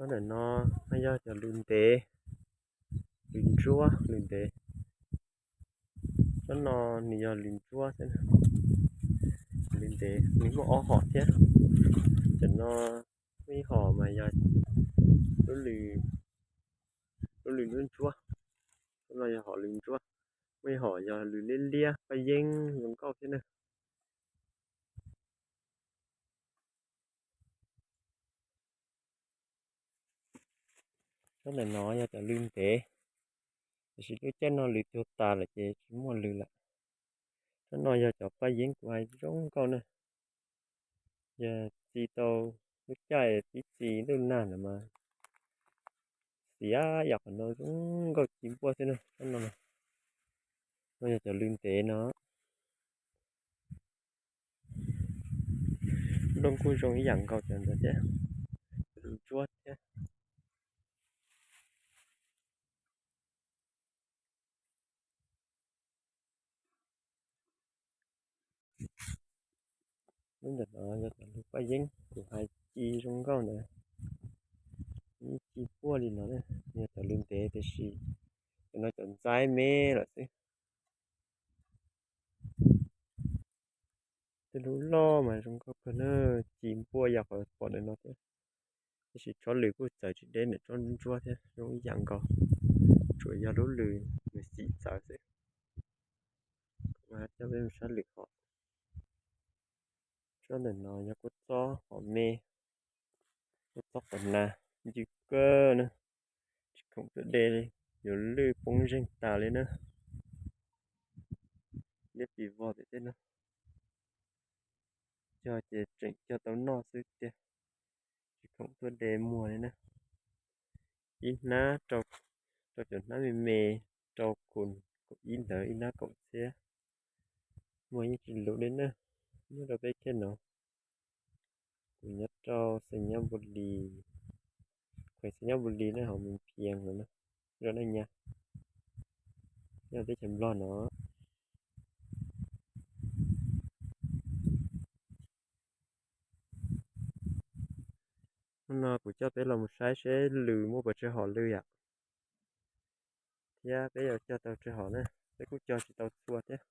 Tsob ntawm no yog cov lws ntev, lws ntsuab, lws ntev. Tsob no nws yog lws ntsuab xwb, lws ntev, nws muaj ob hom thiab. Cov no muaj ib hom mas yog lub lws, lub lws ntsuab ntsuab. Tsob no yog hom lws ntsuab, muaj ib hom yog lws liab liab paj yeeb zoo nkauj thiab na. Tsob ntawm no yog cov lws ntev, tiam sis lub caij no lws tuag tas lawm ces tsis muaj lws lawm. Tsob no yog cov paj yeeb kuv hais zoo nkauj na. Yog txi tau lub caij tib txi ntuj nag ntawd mas xiav yam qhov no zoo nkauj ci npuaj xwb na. Tsob no, no yog cov lws ntev no. Nplooj kuj zoo ib yam nkaus cov ntawd thiab, lws ntsuab thiab. Lub ntawm no yog cov lws paj yeeb kuv hais ci zoo nkauj ntawd, ci puaj li no, yog cov lws ntev tiam sis cov no cov ntxaib me lawm xwb. Tej lub loj mas zoo nkauj kawg na, ci npuaj yam qhov pom ntawm no thiab. Tiam sis tsob lws kuj txawv tsis deb ntawm tsob ntsuab thiab, zoo ib yam nkaus, tsuas yog lub lws nws xim txawv xwb. Coj peb mus saib lwm hom. Tsob ntawm no yog kua txob hom me, kua txob qos nas ncw kawg na, tsis khoom tuaj de li, yuav lwj poob zeeg tas li na. Liab pis vog tiag tiag na, cog ces tseem cog tau noj xwb tiag, tsis khoom tuaj de muag li na. Ib hnab rau, rau cov hnab me me, rau khum kaum ib ntawd ib hnab kaum txhiab, muag yeej tsis luv li na. Nyob rau peb kiag no, kuv nyob rau Xeem Nyab Npus Lis, khuees Xeem Nyab Npus Lis na, hauv Moos Phias no na, zos Naj Nyab, nyob teb chaws Nplog no. Hnub no kuv coj peb los mus saib seb lws muaj puas tsawg hom lws yom, thiab peb yuav cog tau tsawg hom na, peb kuj cog tsis tau txhua thiab.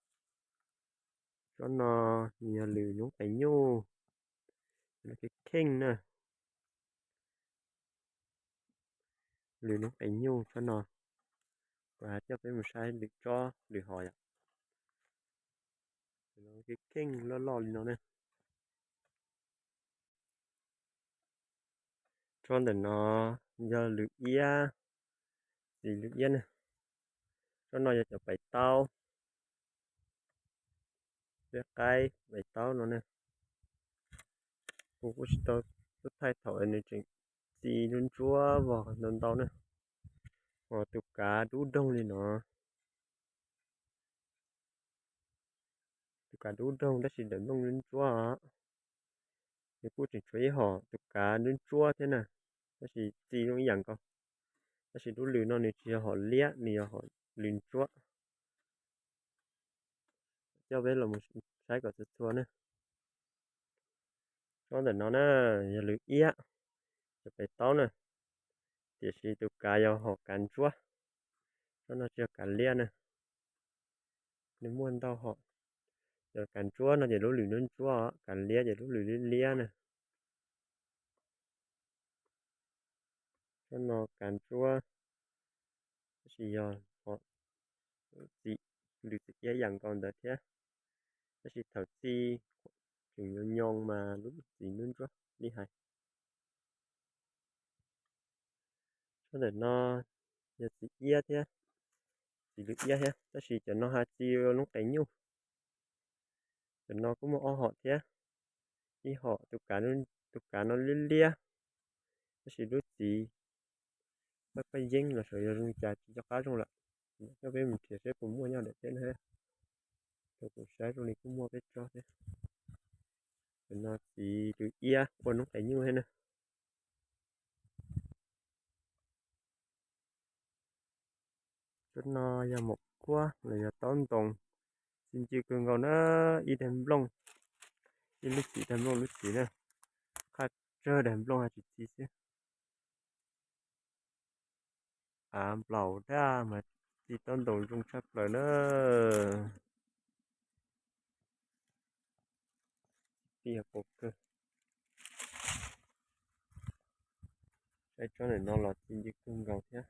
Tsob no nws yog lws noob qes nyuj, kheej kheej na. Lws noob qes nyuj tsob no, kuv hais coj peb mus saib lwm tsob lwm hom yom. Kheej kheej loj loj li no na. Tsob ntawm no yog lws iab, txiv lws iab na. Tsob no yog cov pais taub, peb qaib pais taub no na. Kuv kuj tsis tau tub thaij thaum nws tseem txi ntsuab ntsuab vog ntau ntau na. Ho tus kav dub doog li no, tus kav dub doog tab sis ntawm nplooj ntsuab ntsuab os. Nws kuj tseem tshuav ib hom tus kav ntsuab ntsuab thiab na, tab sis txi zoo ib yam nkaus. Tab sis lub lws no nws tsis yog hom liab, nws yog hom lws ntsuab. Coj peb los saib kom txhua txhua na. Tsob ntawm no na, yog lws iab, cov pais taub na, tiam sis tus kav yog hom kav ntsuab. Tsob no tsis yog kav liab na, nws muaj ntau hom. Cov kav ntsuab no ces lub lws ntsuab ntsuab, kav liab ces lub lws liab liab na. Tsob no kav ntsuab, tab sis yog hom txiv, lws txiv iab yam nkaus ntawd thiab, tab sis thaum txi tseem nyoos nyoos mas lub txiv ntsuab ntsuab li hais. Tsob ntawm no yog txiv iab thiab, txiv lws iab thiab, tab sis cov no ho txi noob qes nyuj. Cov no kuj muaj ob hom thiab, ib hom tus kav, tus kav no liab liab, tab sis lub txiv paj paj yeeb los saum yog zoo li cas tsis nco qab zoo lawm. Coj peb mus nrhiav seb puas muaj nyob ntawm teb na. Thaum kuv saib zoo li kuj muaj peb tsob thiab. Cov no txiv lws iab ua noob qes nyuj thiab na. Tsob no yog maum kuab los yog taub ntoos, txi ncw kawg nkaus na, ib daim nplooj, ib lub txiv daim nplooj lub txiv na, qaj tsawg daim nplooj ho tsis txi xwb. Av nplaum daj mas txi tsob ntoo zoo tshaj plaws na. Txi yog pov kawg. Saib tsob ntawm no los txi ncw kawg nkaus thiab.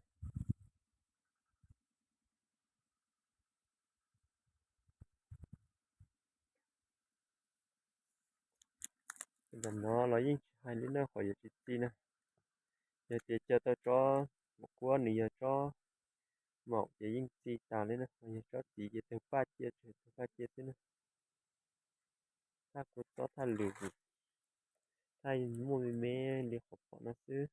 Ntawm no los yeej tsis hais li na, qhov yuav tsis txi na. Yog tias cog tau tsob maum kuab nws yog tsob maum ces yeej txi tas li na, ho yog tsob txiv ces tawg paj cia, tseem tawg paj cia xwb na. Thaj kua txob thaj lwm, thaj muaj me me li qhov pom no xwb.